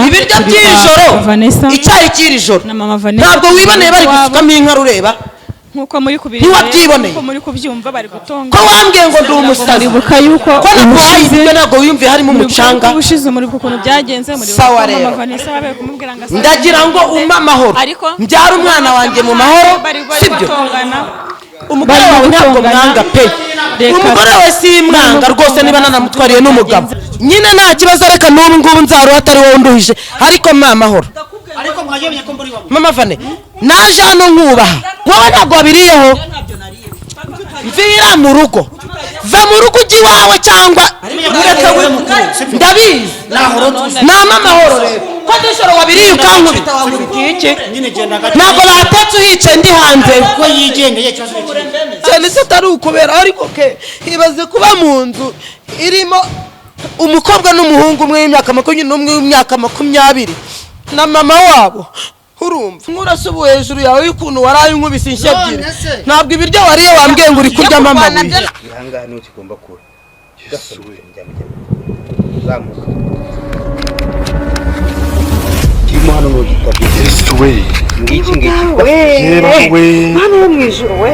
Ibiryo turi kwa by'ijoro, Vanessa icyayi cy'iri joro, na mama Vanessa. ntabwo wiboneye bari Iwabo. gusukamo inka rureba? Nkuko muri kubireba, Ntiwabyiboneye? nkuko muri kubyumva, bari gutonga. Ko wambwiye ngo ndi umusazi, Muribuka yuko ko naguhaye ubushize, ibiryo, ntabwo wiyumviye harimo muribuka yuko umucanga? ubushize, muribuka ukuntu byagenze, muribuka Sawa ko mama rero. Vanessa babaye kumubwira ngo asabe Ndagira ngo umpe amahoro, ariko mbyare umwana wanjye mu mahoro, bari sibyo? gutongana. Umugore Barimo wawe ntabwo gutongana. mwanga pe. Reka. Umugore we simwanga Barimo rwose, niba gutongana, nanamutwariye n'umugabo byagenze. Nyine nta kibazo, reka n'ubu ngubu nzaruha atari wowe unduhije, ariko mpa amahoro. Ariko mwajyamenye ko mburi bamwe. Mama Vane, naje hano nkubaha, wowe ntabwo wabiriyeho. Mvira mu rugo, va mu rugo ujya iwawe cyangwa ureke we. Ndabizi, nama amahoro rero, ko nijoro wabiriye ukankubita, wankubitiye iki? Nyine genda gato. Ntabwo batetse uhicaye ndi hanze. Ko yigendeye, ikibazo ni kimwe. Cyane se atari ukubera, ariko ke ibaze kuba mu nzu irimo umukobwa n'umuhungu, umwe w'imyaka 21, w'imyaka 20 na mama wabo. Urumva nkurasa ubu hejuru yawe y'ukuntu waraye unkubise inshyi ebyiri. None se? Ntabwo ibiryo wariye wambwiye ngo uri kuryamo amabuye. Ihangaha niho kigomba kuba uzamuka kirimo hano n'ugitabye. Yesu we! Ngiki ngiki. Yera we! Mwana wo mu ijuru we,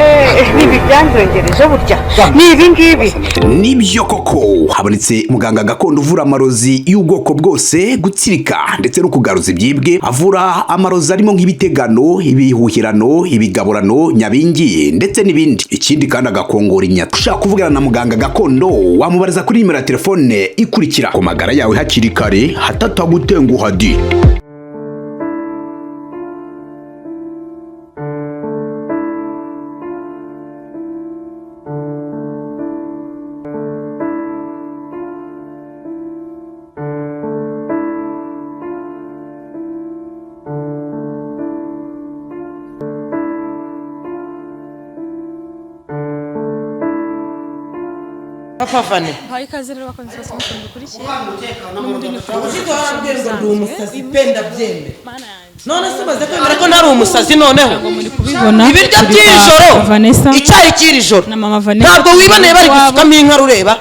ni ibi byanzongereje burya, ni ibi ngibi. Nibyo koko, habonetse muganga gakondo uvura amarozi y'ubwoko bwose, gutsirika ndetse no kugaruza ibyibwe. Avura amarozi arimo nk'ibitegano, ibihuhirano, ibigaburano, nyabingi ndetse n'ibindi. Ikindi kandi agakongora inyata. Ushaka kuvugana na muganga gakondo, wamubariza kuri nimero ya telefone ikurikira. Ku magara yawe hakiri kare hatatagutenguha di. Papa Vane. Bahaye ikaze rero bakunzi bose mukurikiye. Ushize warambwiye ngo ndi umusazi pe, ndabyemera. Mana yanjye! None se umaze kwemera ko ntari umusazi noneho? Muri kubibona, Ibiryo turi kwa by'ijoro, Vanessa icyayi cy'iri joro, na mama Vanessa. ntabwo wiboneye bari Iwabo. gusukamo inka rureba?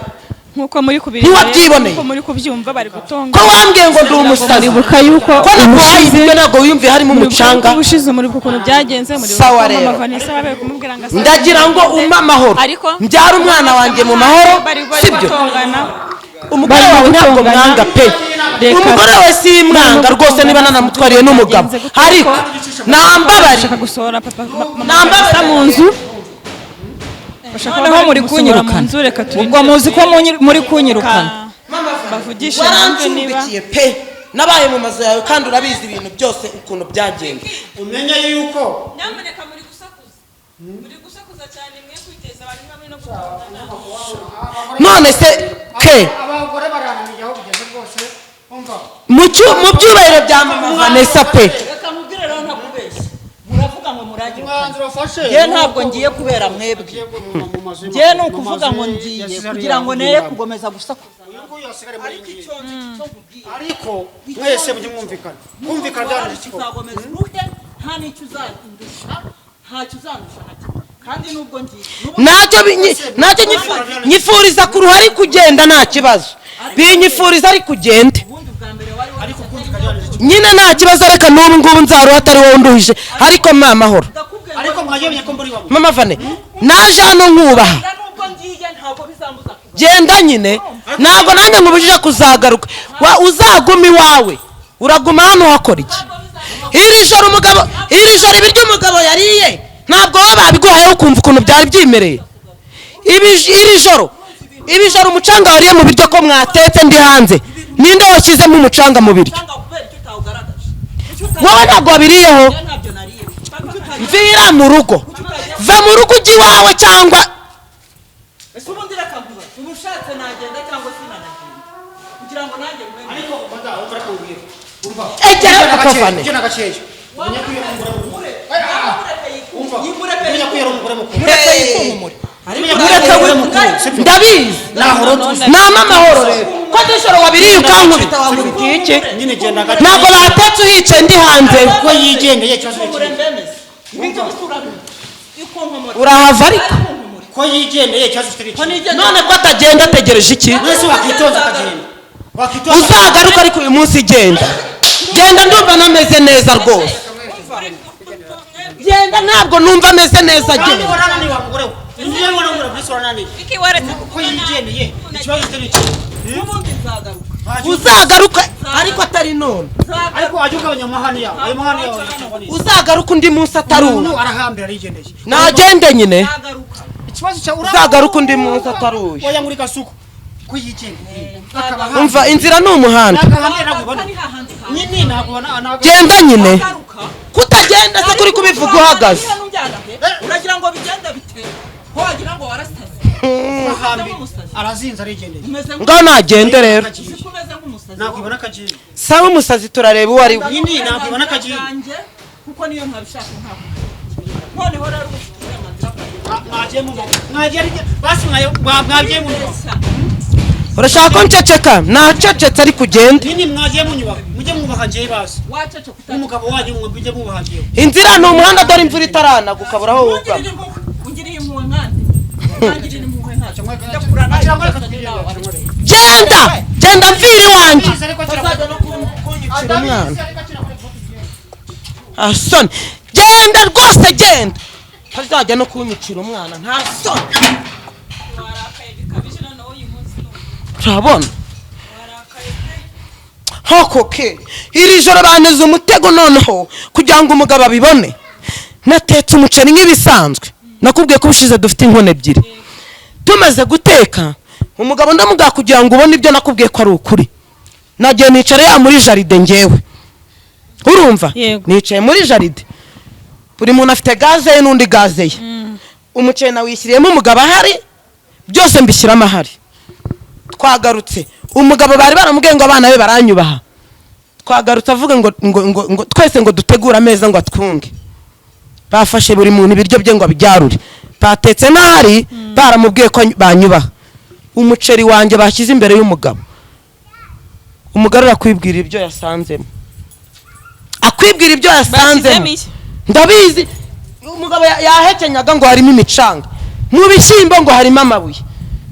Nkuko muri kubireba, Ntiwabyiboneye? nkuko muri kubyumva, bari gutonga. Ko wambwiye ngo ndi umusazi, Muribuka yuko ko naguhaye ubushize, ibiryo, ntabwo wiyumviye harimo muribuka umucanga? yuko ubushize, muribuka ukuntu byagenze, muribuka Sawa ko mama rero. Vanessa babaye kumubwira ngo asabe Ndagira ngo umpe amahoro, ariko mbyare umwana wanjye mu mahoro, bari sibyo? gutongana. Umugore Barimo wawe ntabwo gutongana. mwanga pe. Reka. Umugore we simwanga Barimo rwose, niba gutongana, nanamutwariye n'umugabo, byagenze gute? ariko nambabari. Bashaka gusohora papa mama Nambabari. Vanessa mu nzu. Bashaka Noneho bari muri kumusohora mu kunyirukana. nzu, reka turinde. Ubwo muzi ko muri kunyirukana. Bavugishe numve niba Warancumbikiye pe, nabaye mu mazu yawe kandi urabizi ibintu byose ukuntu byagenze. Umenye yuko Nyamuneka, muri gusakuza, muri gusakuza cyane, mwe kwiteza abantu bamwe no gutongana. None se ke abagore barananiye aho bigeze rwose, umva. Mu byubahiro bya mama Vanessa pe. Reka nkubwire rero ntakubeshya, muravuga ngo muranyirukana. Umwanzuro ufashe. Njye ntabwo ngiye kubera mwebwe. Agiye mu mazu Njye ni ukuvuga mu ngo mazu ngiye ya kugira ngo Cesarea neye Nyirambo. kugomeza gusakuza. Uyu nguyu asigare muri Ariko iyi ngiyi. icyo nzi, icyo nkubwiye, Ariko mwese mujye mwumvikana, kumvikana byarangije ikigo. Uzakomeza uruhe, nta n'icyo uzandusha, ntacyo uzandusha na kimwe. Kandi nubwo ngiye Ntacyo nyifuriza ku ruhari kugenda, nta kibazo binyifuriza, ariko ugende. Ubundi bwa mbere wari Ariko kumvikana byarangije ikigo. Nyine nta kibazo, reka n'ubu ngubu nzaruha atari wowe unduhije, ariko mpa amahoro. Ndakubwiye ngo Ariko mwajyamenye ko mburi bamwe. Mama Vane, naje hano nkubaha. nubwo ngiye ntabwo bizambuza kuba Genda nyine, ntabwo nanjye nkubujije kuzagaruka. Uzaguma iwawe, uraguma hano uhakora iki? Iri joro umugabo, iri joro ibiryo umugabo yariye, ntabwo wowe babiguhayeho ukumva ukuntu byari byimereye? Iri joro, iri joro umucanga wariye mu biryo, ko mwatetse ndi hanze, ninde washyizemo umucanga mu biryo? Cyangwa kubera icyo utawugaragaje. Wowe ntabwo wabiriyeho. Njye ntabyo nariye. Mvira mu rugo, va mu rugo ujya iwawe cyangwa Ese ubundi reka nkubaze, ubu ushatse nagenda cyangwa sinanagenda kugira ngo nanjye mbe Ariko madamu, umva, reka nkubwire, umva. Egera Papa Vane. Genda gakeya, umenya ko iyo ari umugore mukuru. Umva, umenya ko iyo ari umugore mukuru. Mureke yikunkumure. Umenya ko iyo ari umugore mukuru, sibyo? Ndabizi. Nahoro tuzi. Nama amahoro rero, ko nijoro wabiriye ukankubita, wankubitiye iki? Nyine genda gato. Ntabwo batetse uhicaye ndi hanze. Ko yigendeye, ikibazo ni kimwe. Mbemeze ibyo urabizi, ikunkumure. Urahava ariko. Ko yigendeye, ikibazo kitari kimwe. None ko atagenda, ategereje iki? Mwese wakitonza akagenda, wakitonza. Uzagaruka, ariko uyu munsi genda. Genda, ndumva nameze neza rwose. Genda, ntabwo numva ameze neza. Kandi Genda. warananiwe wa mugore we, niwe wanamura mbese warananiwe. Viki, waretse ko yigendeye, ikibazo cye ni iki? N'ubundi nzagaruka. Uzagaruka ariko atari none. Ariko wajya ugabanya amahane yawe, ayo mahane yawe. Uzagaruka undi munsi atari ubu. Umuntu arahambira arigendeye. Nagende nyine. Nzagaruka. Ikibazo cyawe Uzagaruka undi munsi atari uyu. Oya, muri gasuku ko yigendeye akaba Umva, inzira ni umuhanda. Nagahambira ntabwo Ni hahandi hawe. nyine, ntabwo ntabwo. Genda nyine. Nzagaruka. Kutagenda se kuri kubivuga uhagaze? Niba nujyana he? Uragira ngo bigende bite ko wagira ngo warasaze? Arahambira arazinze arigendeye. Umeze Ngaho nagende rero. nk'umusazi, umeze nk'umusazi. Nakwibona akagiye. Sawa, umusazi turareba uwo ari we. Nyine nakwibona akagiye. Bwanjye, kuko niyo ntabishaka ntabwo. Noneho rero uba ufite uburenganzira bwawe. Mwagiye mu mwagiye basi mwagiye mu Mbese, Urashaka ko nceceka? Nacecetse, ariko ugende. Nyine mwagiye mu nyubako, mujye mwubaha njyewe basi. Waceceka utaceceka. N'umugabo wanyu mujye mwubaha njyewe. Inzira ni umuhanda, dore imvura itaranaga ukabura aho wugama. Ungirira impuhwe, ungiriye impuhwe nkande, ungirira impuhwe nkande, ndakura nawe. Genda, genda, mvira iwanjye. Umwana nta soni. Genda rwose, genda, ntazajya no kunyicira umwana, nta soni. Warakaye bikabije noneho uyu munsi ni ubu. Turabona. Warakaye pe. Hokoke iri joro banteze umutego noneho kugira ngo umugabo abibone. Natetse umuceri nk'ibisanzwe, nakubwiye ko ubushize dufite inkono ebyiri. Tumaze guteka, umugabo ndamubwira, kugira ngo ubone ibyo nakubwiye ko ari ukuri, nagiye nicara ya muri jardin ngewe, urumva? Yego. Nicaye muri jardin, buri muntu afite gaze ye n'undi gaze ye. Umuceri nawishyiriyemo umugabo ahari, byose mbishyiramo ahari. Twagarutse, umugabo bari baramubwiye ngo abana be baranyubaha. Twagarutse avuga ngo twese ngo dutegure ameza ngo atwunge. Bafashe buri muntu ibiryo bye ngo abibyarure, batetse n'ahari, baramubwiye ko banyubaha. Umuceri wanjye bashyize imbere y'umugabo, umugore arakwibwira ibyo yasanzemo, akwibwira ibyo yasanzemo. Bashyizemo iki? Ndabizi, umugabo yahekenyaga ngo harimo imicanga mu bishyimbo, ngo harimo amabuye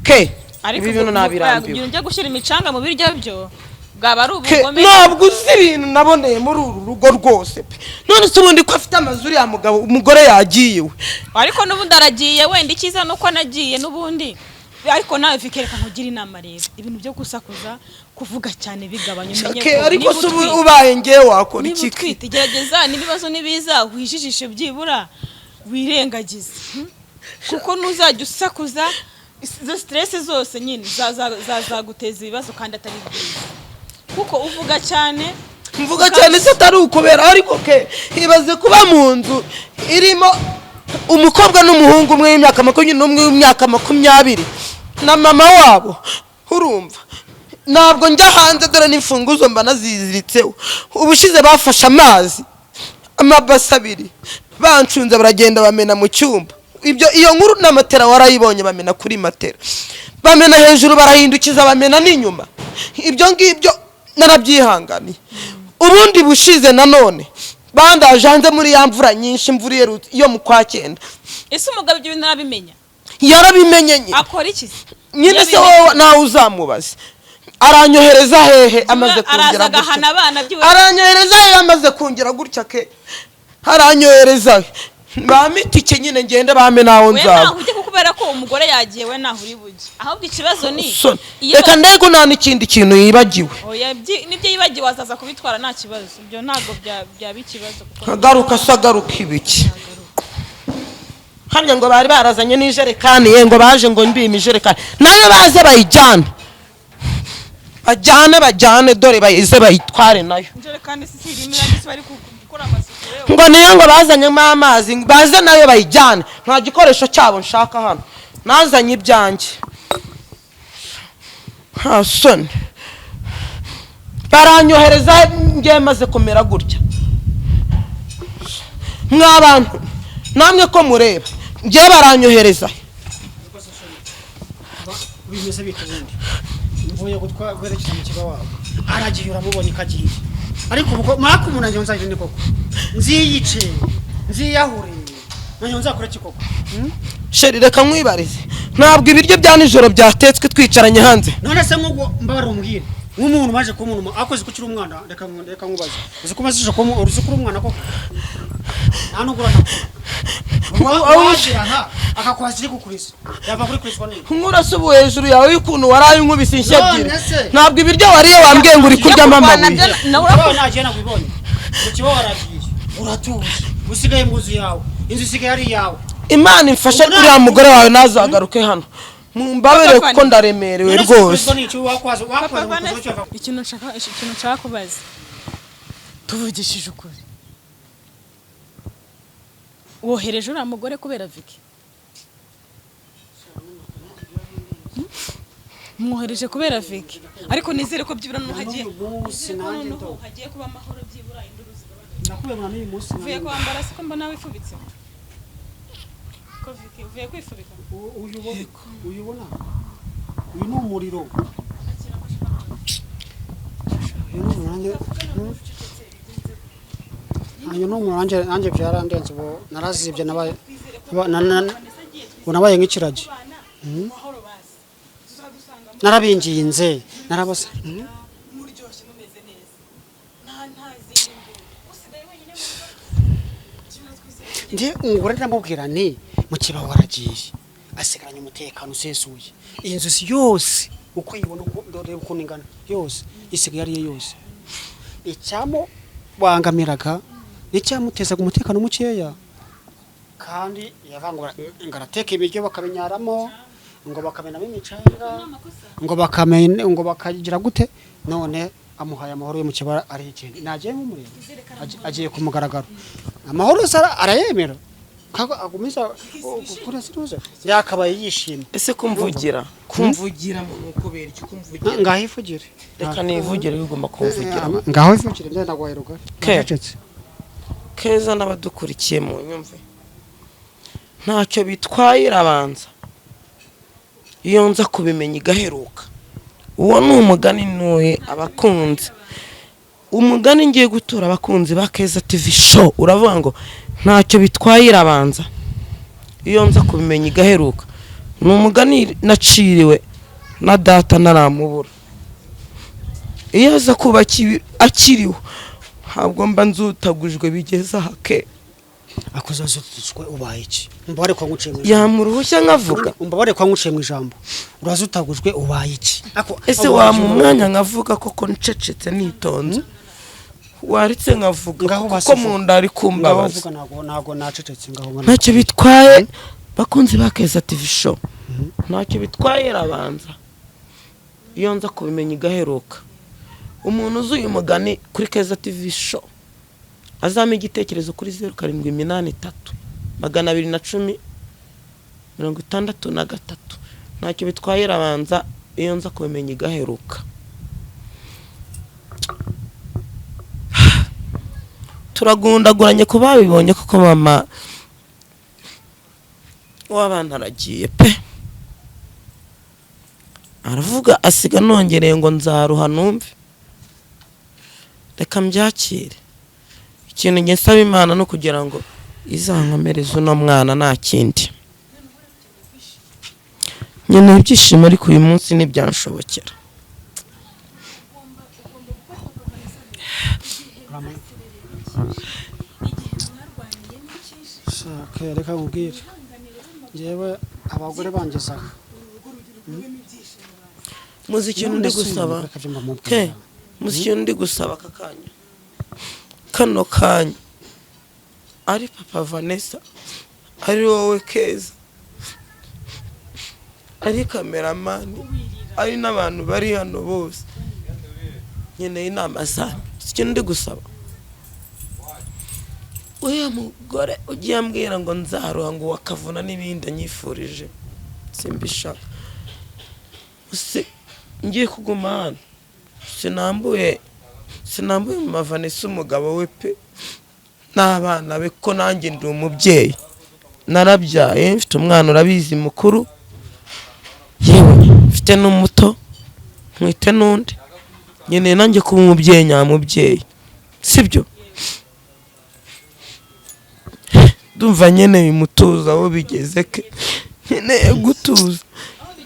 ke. Ariko Ibi bintu nabirambiwe. Ibintu byo gushyira imicanga mu biryo byo bwaba ari Ke, ubugome. ntabwo uzi ibintu naboneye muri uru rugo rwose pe. None se ubundi ko afite amazu uriya mugabo, umugore yagiye we? Ariko n'ubundi aragiye, wenda icyiza ni uko anagiye n'ubundi. Ariko nawe Viki, reka nkugire inama rero, ibintu byo gusakuza, kuvuga cyane bigabanya, umenye Ke, ko ariko niba se ubu utwite- ubaye ngewe wakora niba iki ke? utwite, gerageza n'ibibazo nibiza wijijishe, byibura wirengagize, Kuko nuzajya usakuza, izo stress zose nyine zazaguteza ibibazo kandi atari byiza, kuko uvuga cyane. Mvuga cyane se atari ukubera? Ariko ke, ibaze kuba mu nzu irimo umukobwa n'umuhungu, umwe w'imyaka 21 n'umwe w'imyaka 20 na mama wabo. Urumva, ntabwo njya hanze, dore n'imfunguzo mba naziziritseho. Ubushize bafashe amazi amabasi abiri bancunze, baragenda bamena mu cyumba. Ibyo iyo nkuru na matera warayibonye, bamena kuri matera, bamena hejuru, barahindukiza, bamena n'inyuma. Ibyo ngibyo narabyihanganiye. Ubundi bushize nanone bandaje hanze muri ya mvura nyinshi, imvura iherutse iyo mu kwa cyenda. Ese umugabo ibyo bintu arabimenya? Yarabimenye nyine. Akora iki se? Nyine se Yabimenye. wowe nawe uzamubaze, aranyohereza hehe amaze Araza kongera agahana gutya? abana byibura. Aranyohereza hehe amaze kongera gutya ke? Aranyohereza he? Bampe itike nyine ngende, bampe naho We nzaba. ntaho ujya, kuko kubera ko umugore yagiye, we ntaho uri bujye. Ahubwo ikibazo ni Soni. iyo Reka ndego, nta n'ikindi kintu yibagiwe. Oya, nibyo yibagiwe azaza kubitwara, nta kibazo. Ibyo ntabwo byaba ikibazo kuko Agaruka se agaruka ibiki? Harya ngo bari barazanye n'ijerekani ye, ngo baje ngo mbime ijerekani, nayo baze bayijyane, bajyane, bajyane, dore bayize bayitware nayo. Injerekani si irimo irangi, bari gukora amasuku rero. Ngo niyo ngo bazanyemo amazi, baze nayo bayijyane. Nta gikoresho cyabo nshaka hano, nazanye ibyanjye. Nta soni, baranyohereza ngewe maze kumera gutya. Mwabantu namwe ko mureba, ngewe baranyohereza. Bimeze bite ubundi? Mvuye guherekeza mu kigo wawe, aragiye, uramubonye ko agiye. Ariko ubwo mwaka umuntu nanjye nzagende koko, nziyice, nziyahure, nanjye nzakora iki koko? Chéri, reka nkwibarize, ntabwo ibiryo bya nijoro byatetswe twicaranye hanze? None se nk'ubwo mbabara umbwire. Nk'umuntu umaze kuba umuntu akoze ko ukiri umwana, reka nkubaze, uzi ko umaze kuba uzi ko uri umwana koko, nta nubwo uranakura, wagira aha akakwasi iri kukuriza yava kuri kurizwa neza. Nkurasa ubu hejuru yawe y'ukuntu waraye unkubise inshyi ebyiri. None se? Ntabwo ibiryo wariye wambwiye ngo uri kuryamo amabuye. Nawe Nawe nagiye nakubibonye mu kiba, waragiye uratuje, usigaye mu nzu yawe, inzu isigaye ari iyawe. Imana imfashe, uriya mugore wawe ntazagaruke hano, mumbabere kuko ndaremerewe None se rwose. kurizwa n'iki? Wakwaza Papa wakwaza Vanessa, ikintu nshaka kubaza, tuvugishije ukuri, wohereje uriya mugore kubera Vicky? Mwohereje kubera Vicky, ariko nizere ko byibura noneho hagiye Munsi nizere ko nanjye noneho ndo hagiye kuba amahoro, byibura induru zigabanuka. Nakubona n'uyu munsi. Uvuye kwambara siko mbona wifubitse ko Vicky uvuye kwifubika? Uyu ubona, uyu ubona, uyu ni umuriro, uyu ni umuriro nanjye. Uyu ni umuriro nanjye byarandenze. Ubu narazibye, nabaye ubu nabaye nk'ikiragi. Amahoro basi tuzadusanga. Narabinginze, narabasa. Muryoshye, mumeze neza, nta zindi nduru, usigaye wenyine mu rugo, byibura twizere. Ndi umugore ndamubwira nti mukiba waragiye, asigaranye umutekano usesuye. Iyi nzu si yose uko uyibona, uko dore ukuntu ingana yose isigaye ariye yose. Icyamubangamiraga n'icyamutezaga umutekano mukeya, kandi yavangura ngo arateka ibiryo bakabinyaramo, ngo bakamenamo imicanga, ngo bakamena, ngo bakagira gute. None amuhaye amahoro yo mu kibara, arigenda nagiye mumureba, agiye ku mugaragaro. Amahoro se arayemera kako agumiza gukora siruze yakabaye yishimye. Ese kumvugira ni ukubera iki kumvugira? Ngaho ifugire. Reka nivugire, ugomba kumvugira. Ngaho ifugire, ndenda ndaguhaye rugari. Ke. Nacecetse. Keza n'abadukurikiye mu nyumve, ntacyo bitwaye irabanza iyo nza kubimenya igaheruka. Uwo ni umugani ntuye abakunzi, umugani ngiye gutura abakunzi ba Keza TV Show uravuga ngo ntacyo bitwaye irabanza iyo nza kubimenya igaheruka. Ni umugani naciriwe na data ntaramubura. Iyo aza kuba akiriho ntabwo mba nzutagujwe bigeze aha ke. Akuzazutitswe ubaye iki? Umbabare kwa nguciye mu ijambo. Yampa uruhushya nkavuga. Umbabare kwa nguciye mu ijambo, urazutagujwe ubaye iki? Ese wampa umwanya nkavuga koko ncecetse nitonze? Waretse nkavuga Ngaho kuko basi mu nda ari ngaho kumbabaza. Vuga, ntago nacecetse, ngaho mbona. Ntacyo bitwaye, bakunzi ba Keza TV Show, ntacyo bitwaye irabanza iyo nza kubimenya igaheruka. Umuntu uzi uyu mugani kuri Keza TV Show azampa igitekerezo kuri 0783 210 63. Ntacyo bitwaye irabanza iyo nza kubimenya igaheruka. Turagundaguranye ku babibonye kuko mama w'abana aragiye pe. Aravuga asiga nongereye ngo nzaruha numve. Reka mbyakire. Ikintu njye nsaba Imana no kugira ngo izankomereze uno mwana, nta kindi. Nkeneye ibyishimo, ariko uyu munsi ntibyanshobokera. Shaka, reka nkubwire, njyewe abagore bangezaga. Muzi ikintu ndi gusaba Reka byo mbamubwira. Ke, muzi ikintu ndi gusaba aka kanya, kano kanya, ari papa Vanessa, ari wowe Keza, ari cameraman, ari n'abantu bari hano bose, nkeneye inama zanyu. Si ikintu ndi gusaba, uriya mugore ugiye ambwira ngo nzaruha, ngo wakavuna n'ibindi anyifurije, simbishaka. Si ngiye kuguma hano, sinambuye mama Vanessa, umugabo we pe, n'abana be, ko nanjye ndi umubyeyi, narabyaye, mfite umwana urabizi mukuru, yewe mfite n'umuto, nkwite n'undi. Nkeneye nanjye kuba umubyeyi nyamubyeyi, sibyo? Ndumva nkeneye umutuzo aho bigeze ke, nkeneye gutuza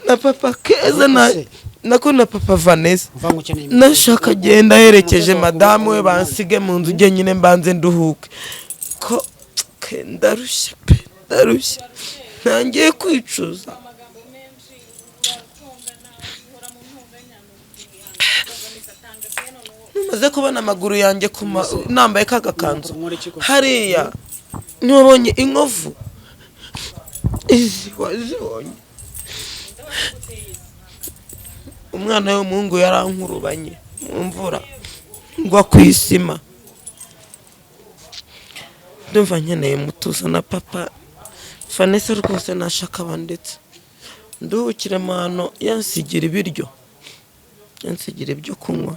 na papa Keza na Se, Nako na papa Vanessa Uvuga ngo ukeneye nashaka agenda aherekeje umutozo wa madamu we, kumenya. bansige mu nzu ujye nyine mbanze nduhuke ko ke ndarushye pe, ndarushye, ntangiye kwicuza. Numaze kubona amaguru yanjye nambaye ka gakanzu Nkora iki koko? hariya, ntiwabonye inkovu izi wazibonye? Umwana w'umuhungu yarankurubanye mu mvura ngwa ku isima. Ndumva nkeneye mutuzo na papa Vanessa rwose. Nashaka bandetse nduhukire mu hantu, yansigira ibiryo, yansigira ibyo kunywa,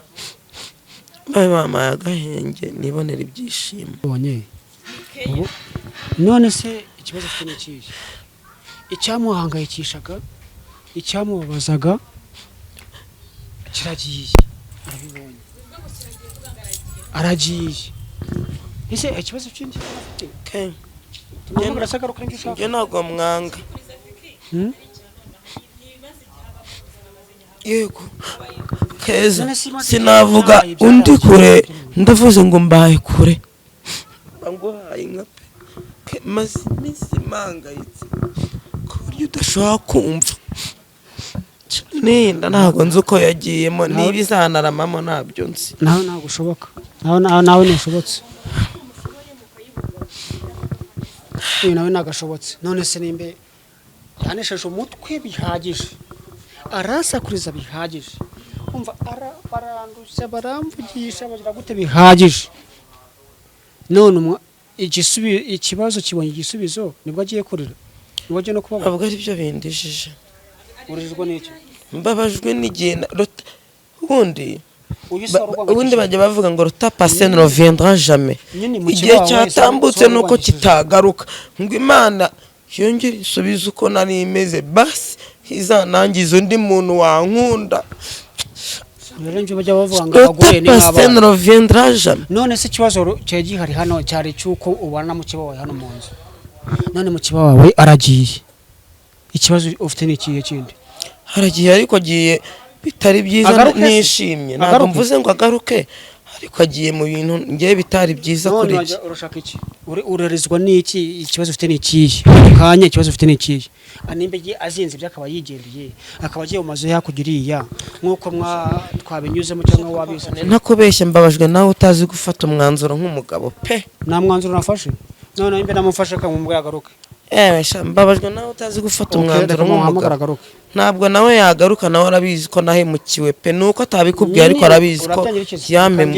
babe bampaye agahenge nibonera ibyishimo. Ubonye none se ikibazo afite ni ikihe? Icyamuhangayikishaga, icyamubabazaga kiragiye, arabibonye, aragiye. Ese ikibazo kindi afite? Ke, Tumuhamagara se agaruka nibyo ushaka? Njye ntabwo mwanga. Hmm? Yego Keza, None se imaze sinavuga igihe undi byabaye. kure, ndavuze ngo mbaye kure, mba nguhaye inka pe. Maze iminsi mpangayitse ku buryo udashobora kumva. Ninda ntabwo nzi uko yagiyemo, niba izanaramamo ntabyo nzi. Nawe ntabwo ushoboka, nawe ntushobotse. Uyu nawe nagashobotse. None se nimbe yanesheje umutwe bihagije, arasakuriza bihagije, umva, barandushya, baramvugisha, bagira gute bihagije, none ikibazo kibonye igisubizo, nibwo agiye kurira, nibwo agiye no kubabara. Ntabwo ari byo bindijije. Urijijwe n'iki? Mbabajwe n'igihe ubundi Uyu si warugwangayikishije. Ubundi bajya bavuga ngo le temps passé ne reviendra jamais. Nyine mu Igihe kibaho cyatambutse wese nuko warugwangayikishije. kitagaruka, ngo Imana yongere isubize uko nari imeze, basi izanangiza undi muntu wankunda. Rero nibyo bajya bavuga ngo abagore Le ni temps passé ne nk'abana. reviendra jamais. None se ikibazo cyari gihari hano cyari cy'uko ubana na mukeba wawe hano mu nzu, none mukeba wawe aragiye, ikibazo ufite ni ikihe kindi? Haragiye, ariko agiye bitari byiza. Agaruke se? Nishimye ntabwo. Agaruke? Mvuze ngo agaruke, ariko agiye mu bintu ngewe bitari byiza None kuri wajya urashaka iki? Urarizwa n'iki? Ikibazo ufite ni ikihe ako kanya? Ikibazo ufite ni ikihe? Nimba igiye azinze ibyo akaba yigendeye, akaba agiye mu mazu hakurya iriya nk'uko twabinyuzemo cyangwa wabizi. Ntakubeshya, mbabajwe nawe utazi gufata umwanzuro nk'umugabo pe. Nta mwanzuro nafashe. None nimba namufashe akamubwira agaruke. Ewe sha, mbabajwe nawe utazi gufata Ok, umwanzuro reka muhamagare nk'umugabo. agaruke. Ntabwo nawe yagaruka, nawe arabizi ko nahemukiwe pe, nuko atabikubwiye, ariko arabizi ko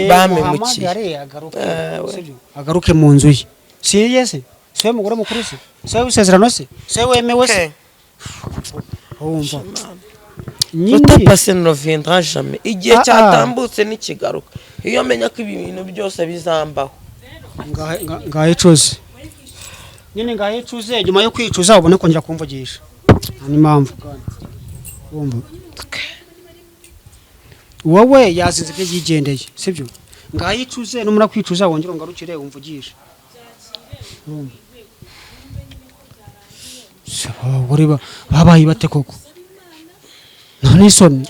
bamemukiye. Agaruke. Ewe. Sibyo? Agaruke mu nzu ye. Si iye se? Si we mugore mukuru se? Si we w'isezerano se? Si we wemewe se? Okay. Wumva Le temps nyine passé ne reviendra jamais. Igihe Ah, ah. cyatambutse ntikigaruka. Iyo menya ko ibi bintu byose bizambaho. Ngahe icuze nyine, ngahe icuze. Nyuma yo kwicuza ubone kongera kumvugisha. Nta n'impamvu kandi wumva wowe yazinze ibyo yigendeye, sibyo? Ngahe icuze, numara kwicuza wongere ungarukire umvugishe. Urumva? Se abagore babaye bate koko? Nta n'isoni.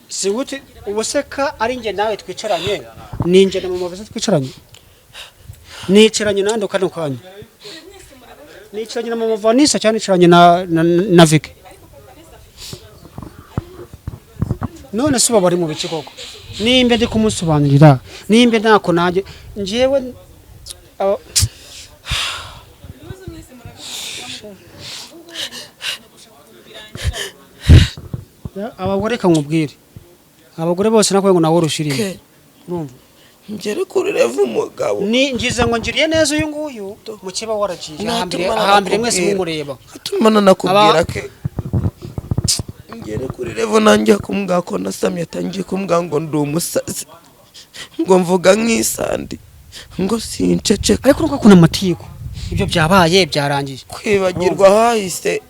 Si gute ubuseka ari njye nawe twicaranye, ni njye na mama Vesa twicaranye, nicaranye nande kano kanya? Nicaranye na mama Vanessa cyangwa nicaranye na Vicky? None se uba bari mu biki koko? Nimba ndi kumusobanurira, nimba ntako nanjye njyewe abagore, kamubwire, abagore bose nakwe ngo nawe urushirimo. Ke, Urumva? Ngere kuri rev umugabo. Ni ngize ngo ngiriye neza uyu nguyu mukeba waragiye Natuma ahambere ahambere mwese nakubwira. mumureba. Atuma nanakubwira ke ngere kuri revo nanjye kumbwira ko nasamye, atangiye kumbwira ngo ndi umusazi, ngo mvuga nk'isandi, ngo sinceceka. Ariko nuko akunda amatiku, ibyo byabaye byarangiye. Kwibagirwa hahise.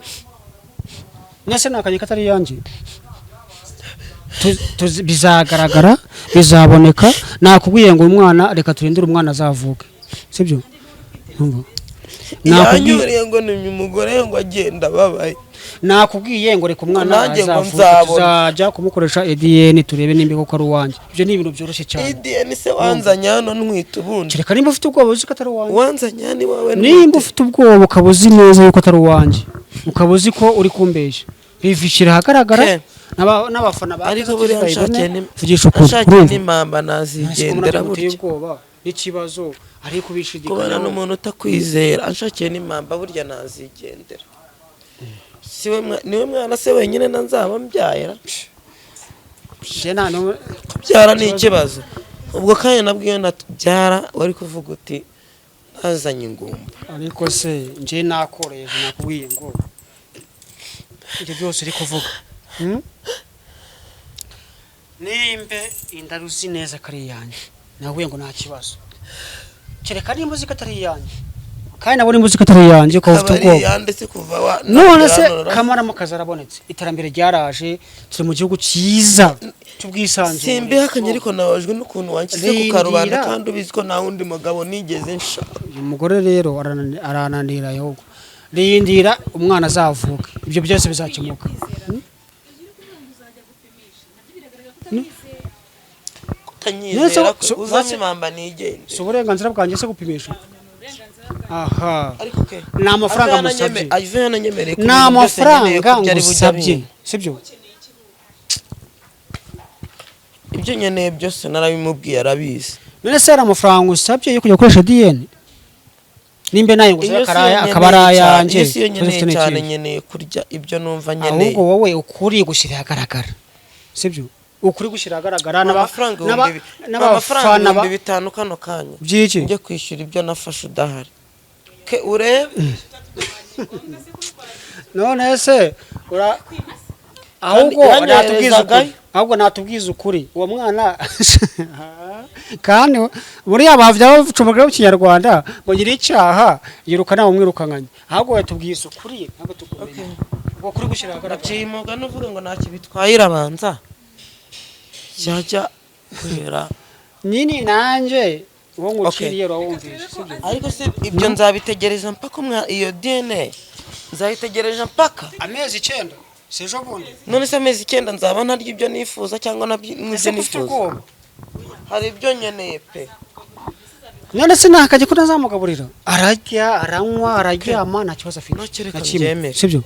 Mwese nakanye katari yanjye. Bizagaragara, bizaboneka. Nakubwiye ngo umwana, reka turindire umwana azavuke, sibyo? Urumva? Nakubwiye Yanyuriye ngo ni umugore ngo agenda ababaye. Nakubwiye ngo reka umwana Nanjye ngo azavuke, nzabona. tuzajya kumukoresha ADN turebe nimba koko ari uwanjye. Ibyo ni ibintu byoroshye cyane. ADN se wanzanye hano ntwite ubundi? Kereka nimba ufite ubwoba uzi ko atari uwanjye. Wanzanye hano iwawe Nimba ntwite. ufite ubwoba ukaba uzi neza yuko atari uwanjye, ukaba uzi ko uri kumbeshya, bivishyira ahagaragara. Okay. N'abafana ba Ariko buriya bayibone, nshakiye vugisha ukuri, anshakiye urumva? n'impamba nazigendera Umuntu ateye burya. ubwoba n'ikibazo ari Kubana kubishidikanyaho. n'umuntu utakwizera, anshakiye n'impamba burya nazigendera. Siwe niwe mwana se wenyine na nzaba mbyayira? Je nta n'umwe- Kubyara ni ikibazo. Ubwo kanya nabwo iyo natubyara wari kuvuga uti nazanye ingumba. Ariko se nje nakoroheje, nakubwiye ngo ibyo byose uri kuvuga, Nimbe inda uzi neza ko ari iyanjye, nakubwiye ngo nta kibazo, kereka nimba uzi ko atari iyanjye. Kandi nabo nimba uzi ko atari iyanjye ukaba ufite Akaba ari ubwoba. iyande se kuva wa None se nagera hano? Kamarampaka zarabonetse, iterambere ryaraje, turi mu gihugu cyiza cy'ubwisanzure. Simbihakanye, ariko nababajwe n'ukuntu wanshyize ku Rindira. karubanda kandi ubizi ko nta wundi mugabo nigeze nshaka. Uyu mugore rero arananira ahubwo. Rindira umwana azavuka, ibyo byose bizakemuka. Kutanyizera Nese- uzanye impamba nigende. Si uburenganzira bwanjye se gupimisha? Aha. Ariko ke Ni amafaranga musabye. Ave yananyemereye ko Ni ibintu byose nkeneye amafaranga kurya ari bujye ngusabye, abimpa. sibyo? Ibyo nkeneye byose narabimubwiye, arabizi. None se hari amafaranga usabye yo kujya gukoresha DNA? Nimba nayo ngusabye Iyo si yo akaraya akaba ari nkeneye cyane, ayanjye, iyo si yo ikibazo nkeneye ufite ni cyane. ikihe? Nkeneye kurya ibyo numva nkeneye. Ahubwo wowe ukuri gushyira ahagaragara, sibyo? Ukuri gushyira ahagaragara Amafaranga amafaranga n'abafana 5000 kano kanya by'iki? Njye kwishyura ibyo nafashe udahari ke urebe. None se ahubwo Kandi natubwiza yanyoherezagayo. ukuri, ahubwo natubwiza ukuri uwo mwana. Kandi buriya bavya baca umugani w'ikinyarwanda ngo nyiri icyaha yiruka nawe umwirukankanye. Ahubwo yatubwiza ukuri ntabwo tukumenya ubwo kuri gushyira ahagaragara. Naciye umugani uvuga ngo ntacyo bitwaye, irabanza cyajya guhera. Nyine nanjye uwo nguciriye urawumvishe, sibyo? Ariko se ibyo nzabitegereza mpaka iyo DNA nzayitegereje mpaka Amezi 9 si ejo bundi. None se amezi 9 nzaba ntarya ibyo nifuza cyangwa nabyo Ese ibyo ko ufite nifuza? ubwoba? Hari ibyo nkeneye pe. None se ntakajya ko ntazamugaburira? Ararya, aranywa, araryama, nta kibazo afite Ntakereka na kimwe. mbyemere. Sibyo?